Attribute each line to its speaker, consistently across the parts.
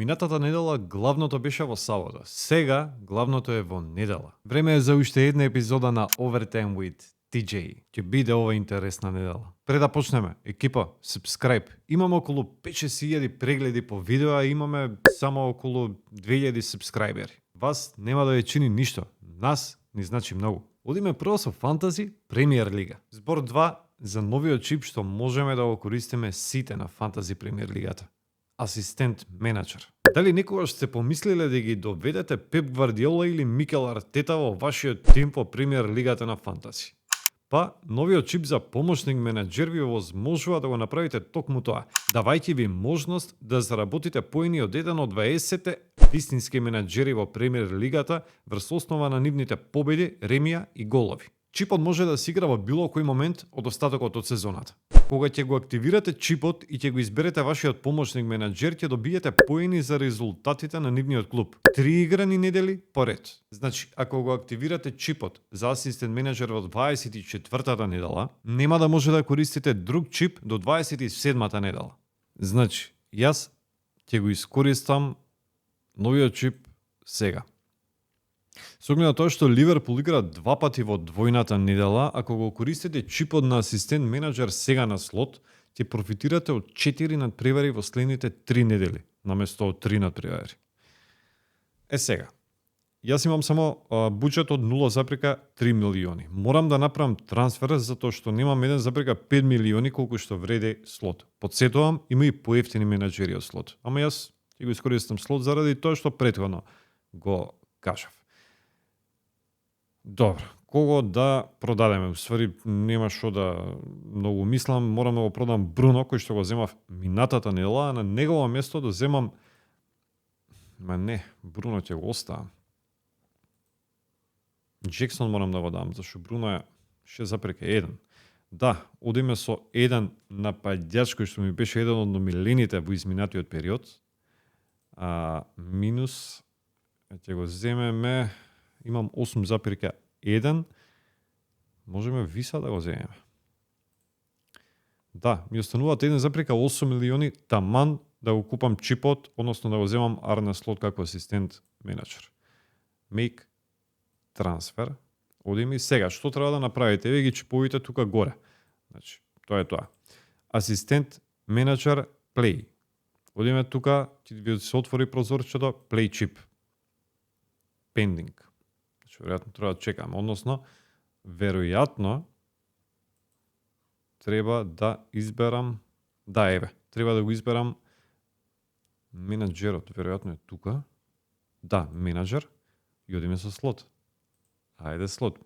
Speaker 1: Минатата недела главното беше во сабота. Сега главното е во недела. Време е за уште една епизода на Overtime with TJ. Ќе биде ова интересна недела. Пред да почнеме, екипа, subscribe. Имаме околу 5-6 прегледи по видео, а имаме само околу 2000 сабскрајбери. Вас нема да ја чини ништо. Нас ни значи многу. Одиме прво со Фантази Премиер Лига. Збор 2 за новиот чип што можеме да го користиме сите на Фантази Премиер Лигата. Асистент менеджер. Дали некогаш сте помислиле да ги доведете Пеп Гвардиола или Микел Артета во вашиот тим по Премиер Лигата на Фантази? Па, новиот чип за помошник менеджер ви возможува да го направите токму тоа, давајќи ви можност да заработите поени од еден од 20 вистински менеджери во Премиер Лигата врз основа на нивните победи, ремија и голови. Чипот може да се игра во било кој момент од остатокот од сезоната. Кога ќе го активирате чипот и ќе го изберете вашиот помошник менеджер, ќе добиете поени за резултатите на нивниот клуб. 3 играни недели поред. Значи, ако го активирате чипот за асистент менеджер во 24-та недела, нема да може да користите друг чип до 27-та недела. Значи, јас ќе го искористам новиот чип сега. Со оглед на тоа што Ливерпул игра 2 пати во двојната недела, ако го користите чипот на асистент менеджер сега на слот, ќе профитирате од 4 надпревари во следните 3 недели, наместо од 3 надпревари. Сега, јас имам само буџет од 0,3 милиони. Морам да направам трансфер затоа што немам 1,5 милиони колку што вреди слот. Подсетувам, има и поевтини менеджери од слот. Ама јас ќе го искористам слот заради тоа што претходно го кажав. Добро, кого да продадеме? Усвари нема што да многу мислам, морам да го продам Бруно, кој што го земав минатата недела, а на негово место да земам... Бруно ќе го оставам. Джексон морам да го дам, зашто Бруно е 6,1. Да, одиме со еден нападјач кој што ми беше еден од номилените во изминатиот период. Минус, ќе го земеме... Имам 8,1. Можеме Виса да го земеме. Да, ми остануваат 1,8 милиони таман да го купам чипот, односно да го земам Арне Слот како асистент менеджер. Make transfer. Одиме сега. Што треба да направите? Еве ги чиповите тука горе. Значи, тоа е тоа. Асистент менеджер play. Одиме тука, ќе ви се отвори прозорчето play chip. Pending. Веројатно треба да чекам, односно веројатно треба да изберам, треба да го изберам менеджерот, веројатно е тука. Да, менеджер и одиме со слот. Ајде слот.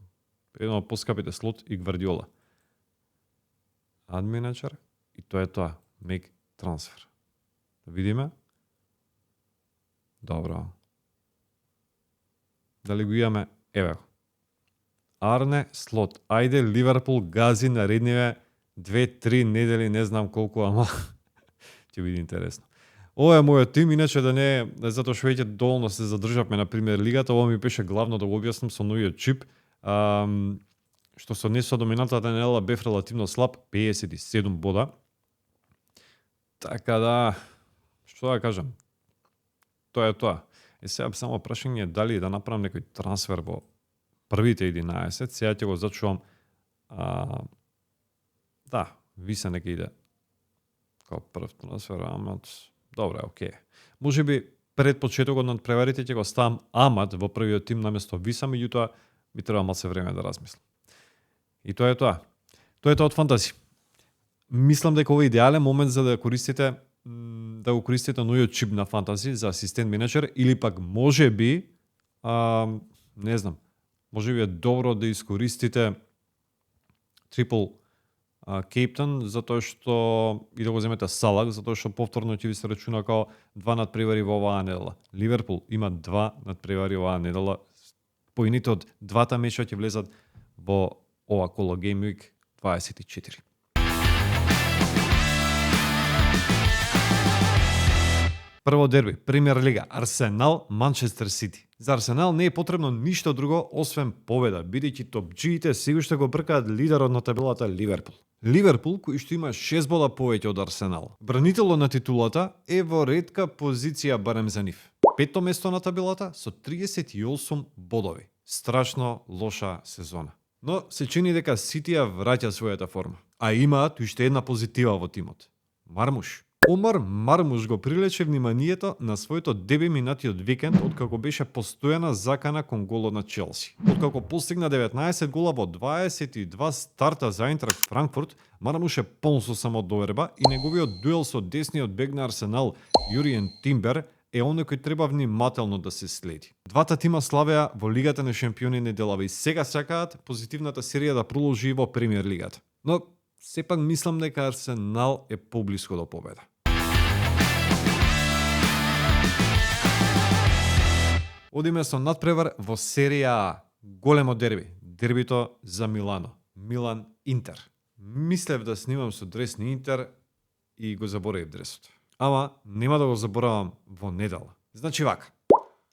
Speaker 1: Едно од поскапите слот и Гвардиола. Add менеджер и тоа е тоа. Make transfer. Да видиме. Добро. Дали го имаме? Еве го. Арне Слот. Ајде Ливерпул гази наредниве 2-3 недели, не знам колку, ама ќе биде интересно. Ова е мојот тим, иначе да не е затоа што веќе доволно се задржавме на Премиер Лигата, ова ми беше главно да го објаснам со новиот чип. Што се однесува до минатата недела бев релативно слаб, 57 бода. Така да, што да кажам? Тоа е тоа. Сега само прашање е дали да направам некој трансфер во првите 11, сега ќе го зачувам. Да, Виса нека иде као прв трансфер, Амат. Добре, окей. Може би пред почетокот на надпреварите ќе го ставам Амат во првиот тим наместо Виса, меѓутоа ми треба малце време да размислам. И тоа е тоа. Тоа е тоа од Фантази. Мислам дека ова е идеален момент за да го користите новиот чип на Фантази за асистент менеджер или пак може би не знам, може би е добро да искористите Triple Captain затоа што и да го земете Салак, затоа што повторно ќе ви се рачуна као 2 надпревари во оваа недела. Ливерпул има 2 надпревари оваа недела. Поените од двата меча ќе влезат во ова коло Game Week 24. Прво дерби, Премиер Лига, Арсенал, Манчестер Сити. За Арсенал не е потребно ништо друго освен победа, бидејќи топџиите се уште го бркаат лидерот на табелата Ливерпул. Ливерпул, кој што има 6 бода повеќе од Арсенал. Бранителот на титулата е во ретка позиција барем за нив. Петто место на табелата со 38 бодови. Страшно лоша сезона. Но се чини дека Сити ја враќа својата форма. А имаат уште една позитива во тимот. Мармуш. Омар Мармуш го привлече вниманието на своето деби минатиот викенд откако беше постојана закана кон голот на Челси. Откако постигна 19 гола во 22 старта за Айнтрахт Франкфурт, Мармуш е полн со самодоверба и неговиот дуел со десниот бек на Арсенал, Јуриен Тимбер, е оној кој треба внимателно да се следи. Двата тима славеа во Лигата на шампиони неделава и сега сакаат позитивната серија да продолжи во Премиер Лигата. Но сепак мислам дека Арсенал е поблиско до победа. Одиме со надпревар во серија А. Големо дерби. Дербито за Милано. Милан Интер. Мислев да снимам со дрес на Интер и го заборавив дресот. Ама нема да го заборавам во недела. Значи вака.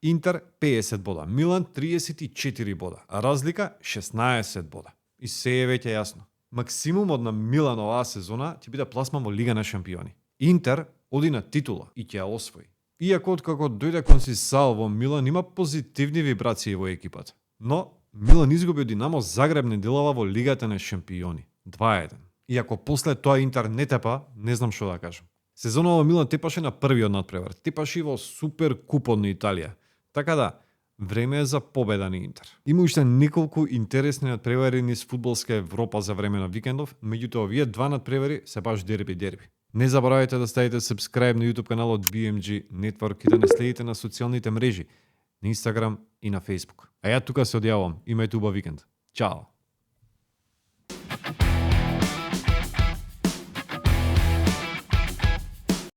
Speaker 1: Интер 50 бода, Милан 34 бода, а разлика 16 бода. И се е веќе јасно. Максимумот на Милан оваа сезона ќе биде пласман во Лига на шампиони. Интер оди на титула и ќе ја освои. Иако откако дојде Консисао во Милан има позитивни вибрации во екипата. Но Милан изгуби од Динамо Загреб неделава во Лигата на шампиони. 2-1. Иако после тоа Интер не тепа, не знам што да кажам. Сезонава во Милан тепаше на првиот надпревар, тепаше и во Супер Купот на Италија. Така да, време е за победа на Интер. Има уште неколку интересни надпревари низ фудбалска Европа за време на викендов, меѓутоа овие два надпревари се баш дерби. Не заборавајте да ставите subscribe на YouTube каналот BMG Network и да не следите на социјалните мрежи, на Instagram и на Facebook. А ја тука се одјавувам. Имајте убав викенд. Чао!